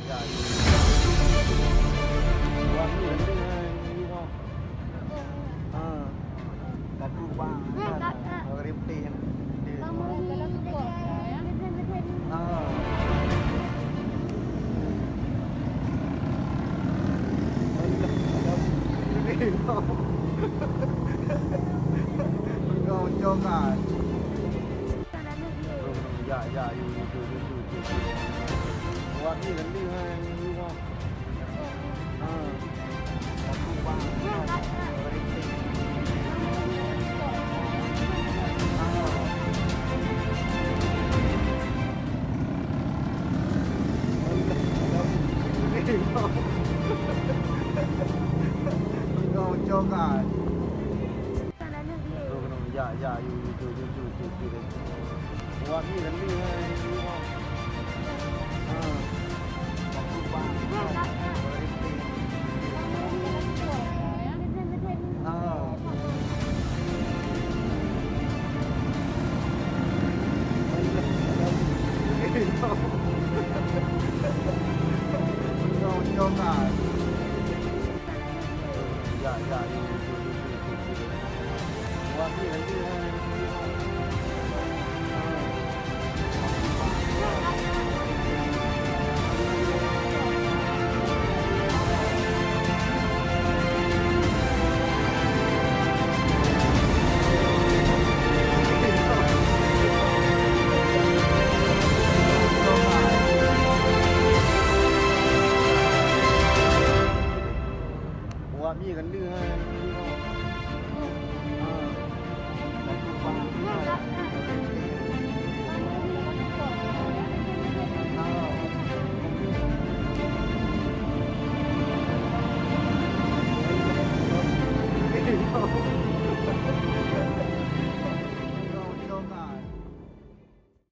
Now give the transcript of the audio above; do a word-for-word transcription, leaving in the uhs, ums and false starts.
Ya, ya. Wah, ni rendeng, ha, ni, ni, ha. Ha. Satu bang. Ni, Kak, Kak. Orang rempeh yang dia. Kamu ni, ha. Alah, alah. Kau jogat. Ya, ya, ya, ya, ya, ya, ya, ya. Awak ni rendeng, ha, yang ni, ha. Ha. Satu bang. Ha. Kau jogat. Ya, ya, ya, ya, ya, ya, ya, ya. Awak ni rendeng, ha, yang ni, ha. Ha. Satu bang. Ha. Ya, ya, ya, ya, ya, ya. Wah, ni, ni, ni, ni.